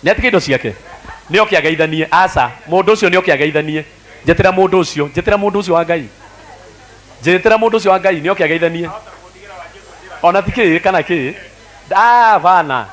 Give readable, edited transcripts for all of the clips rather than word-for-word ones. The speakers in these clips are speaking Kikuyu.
Nĩ atige indo ciake. Nĩ oke ageithanie. Aca, mũndũ ũcio nĩ oke ageithanie. Njĩtĩra mũndũ ũcio, njĩtĩra mũndũ ũcio wa Ngai. Njĩtĩra mũndũ ũcio wa Ngai, nĩ oke ageithanie. Ona ti kĩ kana kĩ. Ah, bana.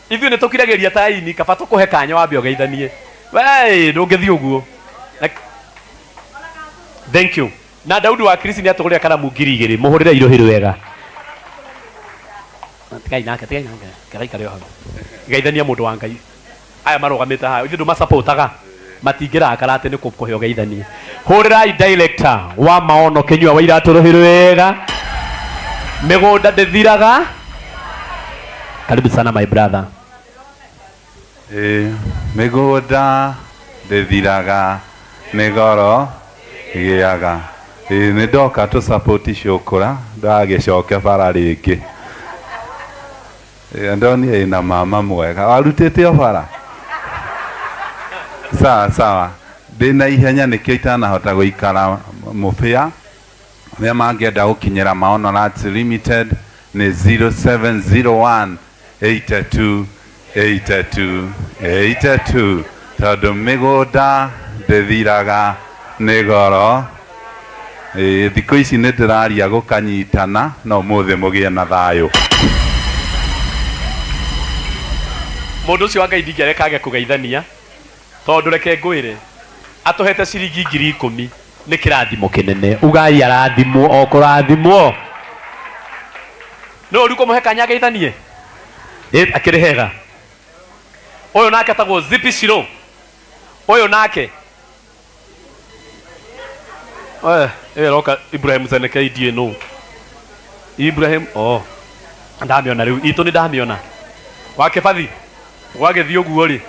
Ithuĩ nĩ tũkiragĩria ta aini, kaba tũkũhe kanya wambe ũgeithanie. Wee, ndũngĩthiĩ ũguo. Na- Thank you. Na Daudi wa Kristi nĩ atũgũrĩra karamu 2000. Mũhũrĩre irũhĩ rwega. Tigai nake, tigai nake. Karaikare o hau. Geithania mũndũ wa Ngai. Aya marũgamĩte haha, ithuĩ ndũmacapotaga. Matingĩrakara atĩ nĩ kũhe ũgeithanie. Hũrĩrai director wa maono Kĩnyua wa Iratũ rũhĩ rwega. Mĩgũnda ndĩthiraga. Karibu sana my brother. Ĩĩ, mĩgũnda ndĩthiraga nĩ goro ĩgĩaga. Ĩĩ, nĩ ndoka tũ support cũkũra ndagagĩcoke bara rĩngĩ. Ĩĩ, ndonire ĩna mama mwega. Warutĩte o bara? Sawa sawa. Ndĩna ihenya nĩkĩo itanahota gũikara mũbĩa. Arĩa mangĩenda gũkinyĩra Maono Lands Limited nĩ 0701 82 82 82 tondũ mĩgũnda ndĩthiraga nĩ goro. Ĩĩ, thikũ ici nĩ ndĩraria gũkanyitana no ũmũthĩ mũgĩe na thayũ. Mũndũ ũcio wa Ngai ndingĩareka age kũgeithania tondũ reke ngwĩre atũhete ciringi 10,000 nĩ kĩrathimo kĩnene. Ugai arathimwo o kũrathimwo. Nĩ ũru kũmũhe kanya ageithanie? Ĩ, akĩrĩ hega. Ũyũ nake etagwo Zipi Shiro. Ũyũ nake Eh, ĩyo ĩroka Ibrahim Senekei ndiĩ nũ. Ibrahim, oh. Ndamĩona rĩu, itũ nĩ ndamĩona. Wa Kĩbathi, gwagĩthiĩ ũguo rĩ.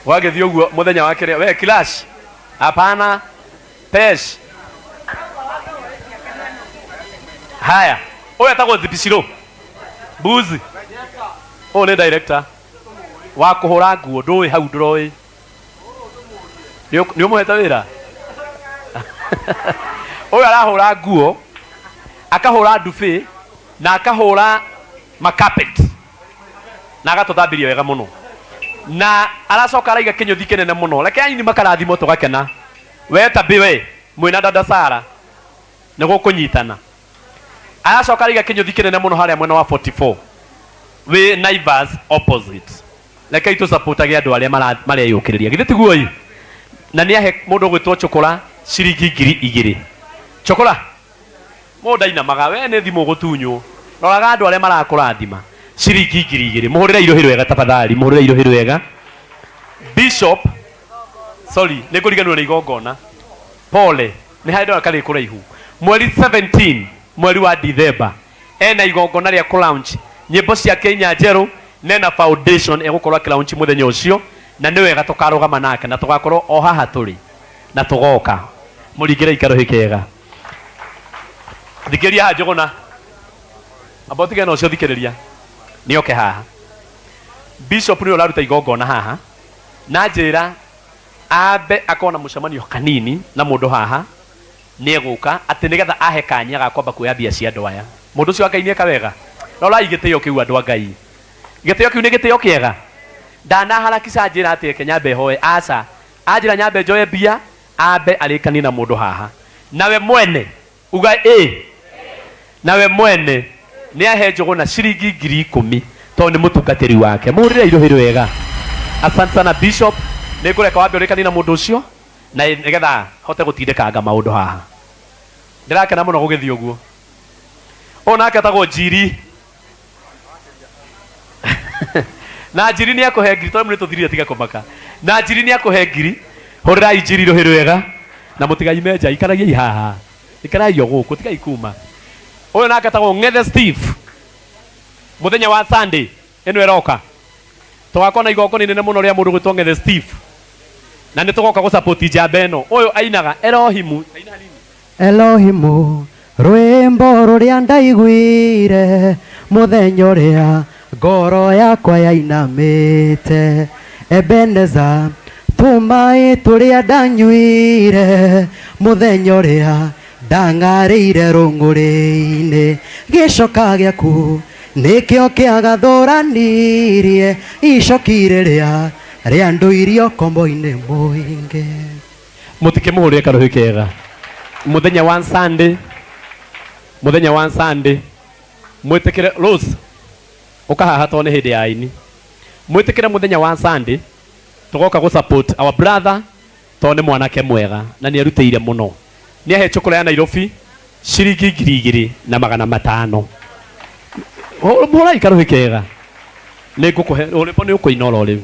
Gwagĩthiĩ ũguo mũthenya wa kĩrĩa, we Clash. Hapana. Pesh. Haya, ũyũ etagwo Zipi Shiro. Mbuzi. Ũyũ nĩ director wa kũhũra nguo, ndũĩ hau ndũroĩ. Nĩ ũmũhete wĩra? Ũyũ arahũra nguo, akahũra ndubi na akahũra makapet na agatũthambiria wega mũno na aracoka araiga kĩnyũthi kĩnene mũno. Reke aini makarathimwo tũgakena. We Tabi we mwĩna dada Sara nĩ gũkũnyitana. Aracoka araiga kĩnyũthi kĩnene mũno harĩa mwena wa 44 wĩ Naivas opposite. Rekei tũcapotage andũ arĩa mareyũkĩrĩria. Githĩ tiguo ĩ? Na nĩ ahe mũndũ ũgwĩtwo Chokora ciringi 2000. Chokora, mũndũ ndainamaga, we nĩ thimũ ũgũtunywo. Roraga andũ arĩa marakũrathima. Ciringi 2000. Mũhũrĩre irũhĩ rwega tafadhali, mũhũrĩre irũhĩ rwega. Bishop, sorry, nĩ ngũriganĩrwo nĩ igongona. Pole, nĩ harĩ ndona karĩ kũraihu. Mweri 17, mweri wa Dithemba, ena igongona rĩa kũ launch nyĩmbo ciake inya njerũ na ena foundation egũkorwo akĩ launch mũthenya ũcio, na nĩ wega tũkarũgama nake na tũgakorwo o haha tũrĩ na tũgoka. Mũringĩrei karũhĩ kega. Thikĩrĩria haha Njũgũna. Amba ũtige na ũcio thikĩrĩria. Nĩ oke haha. Bishop nĩwe ũraruta igongona haha na njĩra ambe akorwo na mũcemanio kanini na mũndũ haha nĩ egũka atĩ nĩgetha ahe kanya ga kwamba kuoya mbia cia andũ aya. Mũndũ ũcio wa Ngai nĩ eka wega. Rorai gĩtĩo kĩu andũ a Ngai. Gĩtĩo kĩu nĩ gĩtĩo kĩega. Ndanaharakisha anjĩra atĩ reke nyambe hoe. Aca. Anjĩra nyambe njoe mbia ambe arĩkanie na mũndũ haha. Nawe mwene uga ĩ. Nawe mwene nĩ ahe Njũgũna ciringi 10,000 tondũ nĩ mũtungatĩri wake. Mũhũrĩre irũhĩ rwega. Asante sana Bishop. Nĩ ngũreka wambe ũrĩkanie na mũndũ ũcio na nĩgetha hote gũtindĩkanga maũndũ haha. Ndĩrakena mũno gũgĩthiĩ ũguo. Ũyũ nake etagwo Njiri. Na Njiri nĩ akũhe ngiri, tondũ nĩ tũthirire tiga kũmaka. Na Njiri nĩ akũhe ngiri. Hũrĩrai Njiri rũhĩ rwega na mũtigaime nja, ikaragiai haha. Ikarai o gũkũ, tigai kuma. Ũyũ nake etagwo Ng'ethe Steve. Mũthenya wa Sunday ĩno ĩroka tũgakorwo na igongona inene mũno rĩa mũndũ gwĩtwo Ng'ethe Steve na nĩ tũgoka gũ support njamba ĩno. Ũyũ ainaga Elohimu. Aina hanini. Elohimu, rwĩmbo rũrĩa ndaiguire mũthenya ũrĩa ngoro yakwa yainamĩte. Ebeneza, tũmaĩ tũrĩa ndanyuire mũthenya ũrĩa ndang'arĩire rũng'ũrĩ-inĩ. Gĩcoka gĩaku Nĩkĩo kĩagathũranirie icoki rĩrĩa rĩandũirio kombo-inĩ mũingĩ. Mutikĩmũhũrĩre karũhĩ kega. Mũthenya wa Sunday, mũthenya wa Sunday, mwĩtĩkĩre Rose, ũkahaha tondũ nĩ hĩndĩ ya aini. Mwĩtĩkĩre mũthenya wa Sunday, tũgoka gũ support our brother tondũ nĩ mwanake mwega na nĩ erutĩire mũno. Nĩ ahe chokora ya Nairobi ciringi 2500. Mũhũrai karũhĩ kega. Nĩ ngũkũhe rwĩmbo nĩ ũkũina oro rĩu.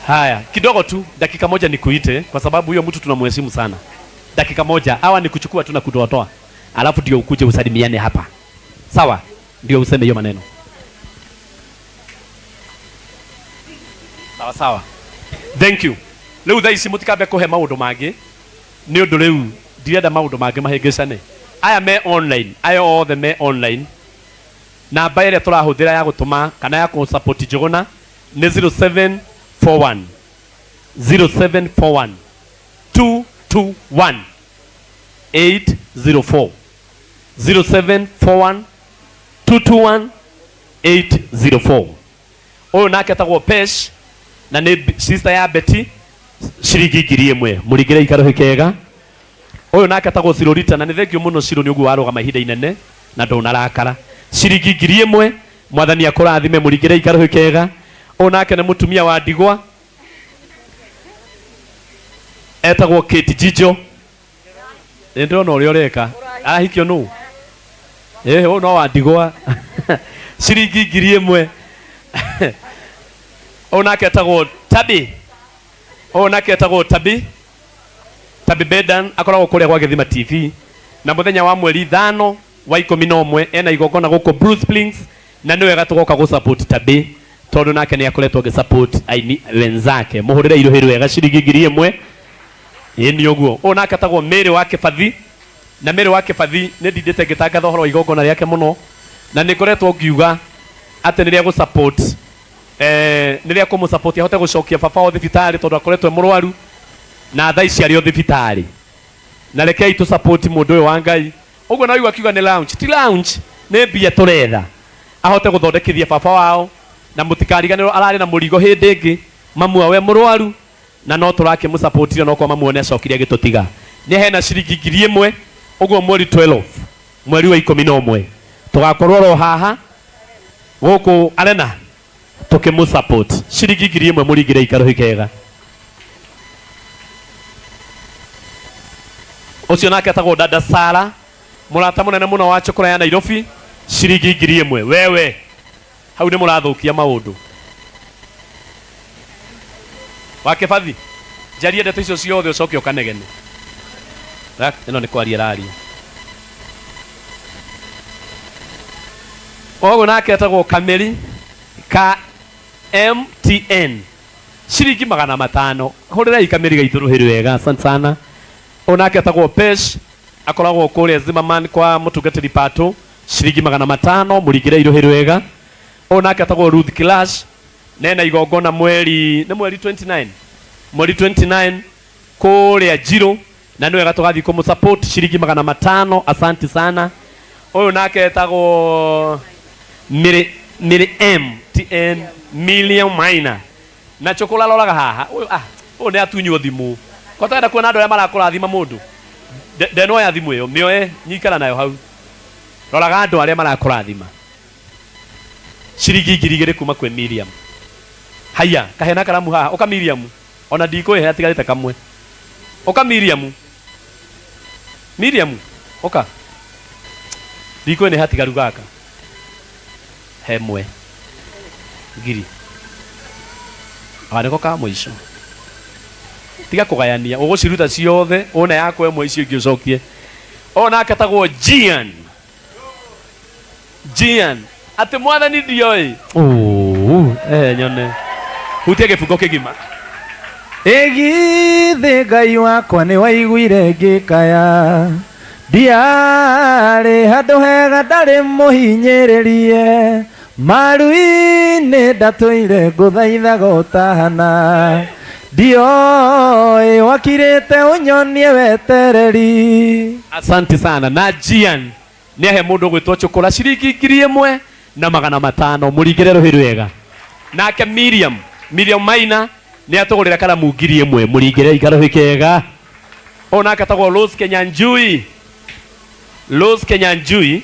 Haya, kidogo tu, dakika moja nikuite kwa sababu huyo mtu tunamheshimu sana. Dakika moja, hawa ni kuchukua tu na kutoatoa. Alafu ndio ukuje usalimiane hapa. Sawa? Ndio useme hiyo maneno. Sawa sawa. Thank you. Rĩu thaa ici mũtikambe kũhe maũndũ mangĩ nĩ ũndũ rĩu ndirenda maũndũ mangĩ mahĩngĩcane. Aya me online, aya othe me online. Namba ĩrĩa tũrahũthĩra ya gũtũma kana ya kũ-support Njũgũna nĩ 0741 0741 221 804 0741 221 804. Ũyũ nake etagwo Pesh na nĩ sister ya Betty, ciringi 1000. Mũringĩre ikarũhĩ kega. Ũyũ nake etagwo Cirorita na nĩ thengio mũno Ciro nĩ ũguo warũgama ihinda inene na ndũnarakara. Ciringi 1000, mwathani akũrathime, mũringĩre ikarũhĩ kega. Ũyũ nake nĩ mũtumia wa ndigwa etagwo Kate Jijo. Nĩ ndĩrona ũrĩa ũreka. Arahikio nũ? Ũyũ no wa ndigwa. Ciringi 1000. Ũyũ nake etagwo Tabi. Ũyũ nake etagwo Tabi. Tabi Bedan akoragwo kũrĩa gwa Gĩthima TV na mũthenya wa mweri 5 wa 11 ena igongona gũkũ Bruce Springs na nĩ wega tũgoka gũ support Tabi tondũ nake nĩ akoretwo agĩ support aini wenzake. Mũhũrĩre irũhĩ rwega ciringi 1000. Ĩĩ nĩ ũguo. Ũyũ nake etagwo Mary wa Kĩbathi na Mary wa Kĩbathi nĩ ndindĩte ngĩtangatha ũhoro wa igongona rĩake mũno na nĩ ngoretwo ngiuga atĩ nĩ rĩa gũ support, nĩ rĩa kũmũ support ahote gũcokia baba wa thibitarĩ tondũ akoretwo e mũrwaru na thaa ici arĩ o thibitarĩ. Na rekei tũ support mũndũ ũyũ wa Ngai. Ũguo na ũigua akiuga nĩ launch, ti launch, nĩ mbia tũretha ahote gũthondekithia baba wao na mũtikariganĩrwo ararĩ na mũrigo hĩndĩ ĩngĩ mamu awe mũrwaru na no tũrakĩmũ support no kwa mamu nĩ acokire agĩtũtiga. Nĩ hena ciringi 1000 ũguo mweri 12 mweri wa 11 tũgakorwo ro haha gũkũ arena tũkĩmũ support ciringi 1000 mũringĩre ikarũhĩ kega. Ũcio nake etagwo Dada Sara, mũrata mũnene mũno wa Chokora ya Nairobi, ciringi 1000. Wewe hau nĩ mũrathũkia maũndũ. Wa Kĩbathi, njarie ndeto icio ciothe ũcoke ũkanegene. Ĩno nĩ kwaria ĩraria. Ũguo nake etagwo Kameri ka MTN ciringi 500. Hũrĩrai Kameri gaitũ rũhĩ rwega, asante sana. Ũyũ nake etagwo Pesh, akoragwo kũrĩa Zimmerman kwa mũtungatĩri Pato, ciringi 500, mũringĩre irũhĩ rwega. Ũyũ nake etagwo Ruth Clash, nena igongona mweri, nĩ mweri 29, mweri 29 kũrĩa Njirũ, na nĩ wega tũgathiĩ kũmũ support ciringi 500, asante sana. Ũyũ nake etagwo Miri, Miri M T N Million Minor. Na chokora roraga haha. Ũyũ, ũyũ nĩ atunywo thimũ. Kwa tũrenda kuona andũ arĩa marakũrathima mũndũ. Ndenoya thimũ ĩyo, mĩoe, nyikara nayo hau. Roraga andũ arĩa marakũrathima. Ciringi 2000 kuma kwĩ Miriam. Haiya, kahena karamu haha, ũka Miriam. Ona ndikũĩhe atigarĩte kamwe. Ũka Miriam. Miriam, ũka. Ndikũĩ nĩ hatigaru gaka. Hemwe. Ngiri. Aka nĩko ka mũico. Tiga kũgayania, ũgũciruta ciothe, one yakwa ĩmwe icio ingĩ ũcokie. Ũyũ nake etagwo Gian. Gian. Atĩ mwathani ndioĩ. Oh, nyone. Hutia gĩbungo kĩgima. Ĩgithĩ Ngai wakwa nĩ waiguire ngĩkaya. Ndiarĩ handũ hega ndarĩ mũhinyĩrĩrie. Maru-inĩ ndatũire ngũthaithaga ũtahana ndioĩ wakirĩte ũnyonie wetereri. Asante sana. Na Gian nĩ ahe mũndũ ũgwĩtwo Chũkũra ciringi 1500, mũringĩre rũhĩ rwega. Nake Miriam, Miriam Maina nĩ atũgũrĩra karamu 1000, mũringĩre ikarũhĩ kega. Ũyũ nake atagwo Rose Kenyanjui, Rose Kenyanjui.